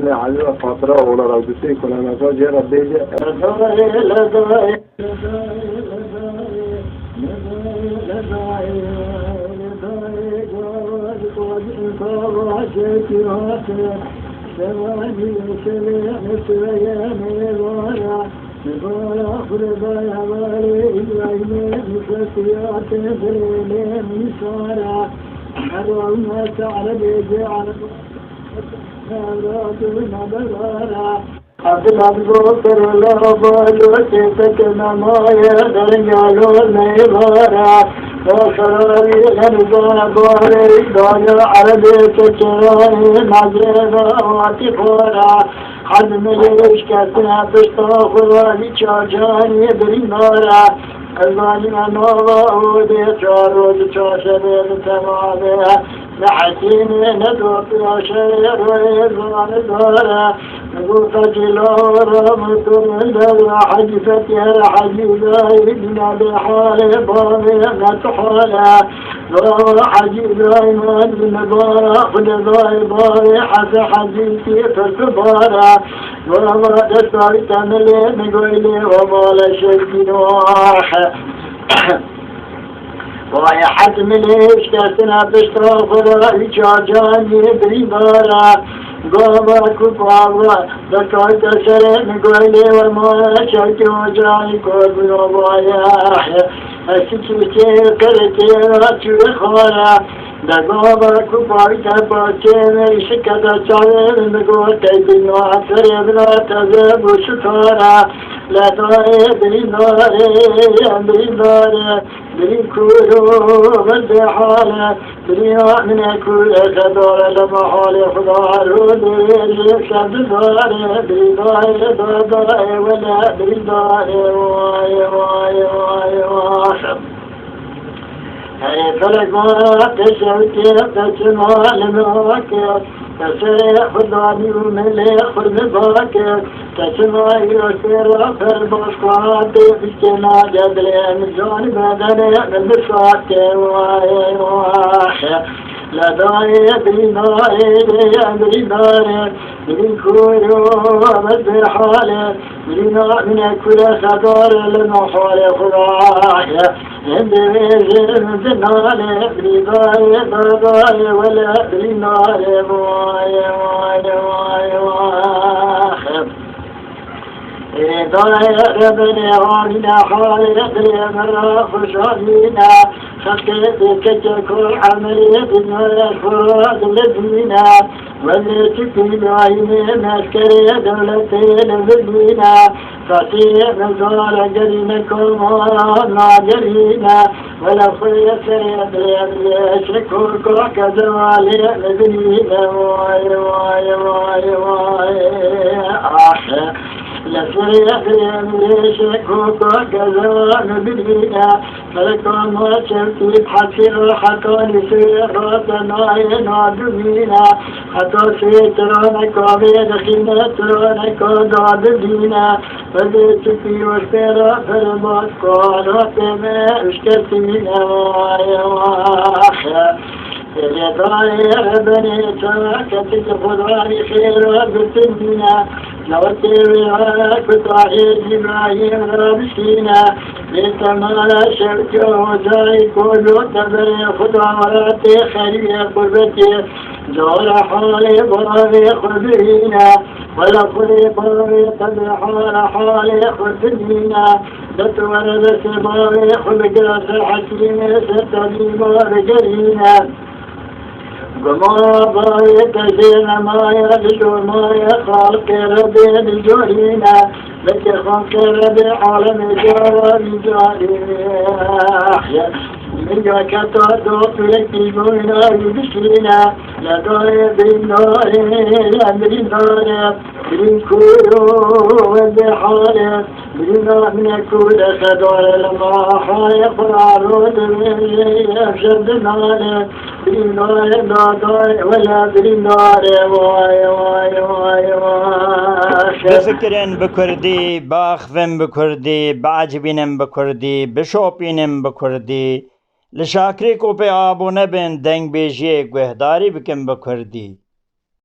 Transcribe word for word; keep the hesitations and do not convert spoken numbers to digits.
Lê Elî ve xatira ola rewditê ku ne mezar jê re bêje. Abdullah Zoter la balo çêtek nemaye dergalo meyvara. O sararî lenizana bare daya Erebê çeçeranê mazreda wati xora. Hazmê şikestine pişta xora li çacanê birîndara. Ez zanîme nava odê çar roj çar şevê li temamê. Ne hekîmê ne doktora şerê royê zanidar e. Min got hecî lawra min tu min dewra hecî fetiyê re hecî zayî dîna bê halê bavê me tu hal e. Lawra hecî zayî min dî me bara xwedê zayî bavê heze hecî tî pirtu bar e. Lawra destawî temilê min goylê we male şevkî noxe. Vay hezmilê şikestine pişta xwe de î çar canî birîndara. Gava ku pava de kayte serê min goylê we ma şevkê ocayî kor bûyo vaye. Esikî kê qirikê ra çûye xwara. De gava ku payte pakê me şikete çavê min gor qeybîno serê bina teze bû şitara. Le dayê birîndarê, em birîndarê. Birî kuro verde hale, birî amine kure xedare le mahalê xudar û dêrê şebdare, birî dayê dadayê wele birî dayê, vay, vay, vay, vay. Hey felek bana te şevkê, te çima li min vake, te serê xudabî û milê xurmi bake. Te çima îro sêra per baş xwatê bikê nade dilê min can bedenê min bisate, vay, vay. Le dayê birîndarê, birîndarê, birîn kuro, me zê halê, birîna mine kure xedar li no halê xwe raye. Hindê vêjin zinane, birîndarê, dadayê, wele birîndarê, vay, vay, vay, vay. Ê dayê rebenê amîne halê dilê min re xweşanîne. Xelkê bêkeke kor emelê dinyaya xwe dilidîne. Welê tu pîlayînê meskerê dewletê li bidîne. Qasê mezara gerîne komara nagerîne. Wele xwe serê dilê dilê şeko kake zevalê li bidîne. Vay, vay, vay, vay. Ah. Li serê dilê dilê şeko kake zevalê li bidîne. Feleka ma çewtî hesî heta li sê rate nayê nadimîne. Heta sê tirane kavê dixîne tirane ka dadimîne. Vê çi pîroz pê re firmas kara pê me uşketîne. Vay, vay. Lê dayê benê çawa ketik xudayî xêra girtinîne. Lawtê wê ara ku tahê Îbrahîm re bişîne. Lê temala şevke hocayî kolo teberê xuda were tê xerîyê qurbetê. Cara halê bavê xwe bihîne. Wela xwedê bavê tebê hala halê xwe bimîne. De tu were destê bavê xwe bigire ser hekîmê ser tebîba bigerîne. Gumara bavê te jê nemaye, li jor maye xalqê Rebê li jorîne. Belkê xalqê Rebê alemê cara li jorîne. Min ya keta do tu yekî goyna wî bişîne. Le dayê birîndarê, em birîndarê. Birîn kuro wendê halê. Birîna mine ku de xedare li mahalê xwe ra ro dibê, ev şev dinane. Birîndarê dadayê wele birîndarê, vay, vay, vay, vay. Bifikirin bi kurdî, biaxivin bi kurdî, biecibînin bi kurdî, bişopînin bi kurdî. Li Şakirê ku pê abone bin, dengbêjiyê guhdarî bikin bi kurdî.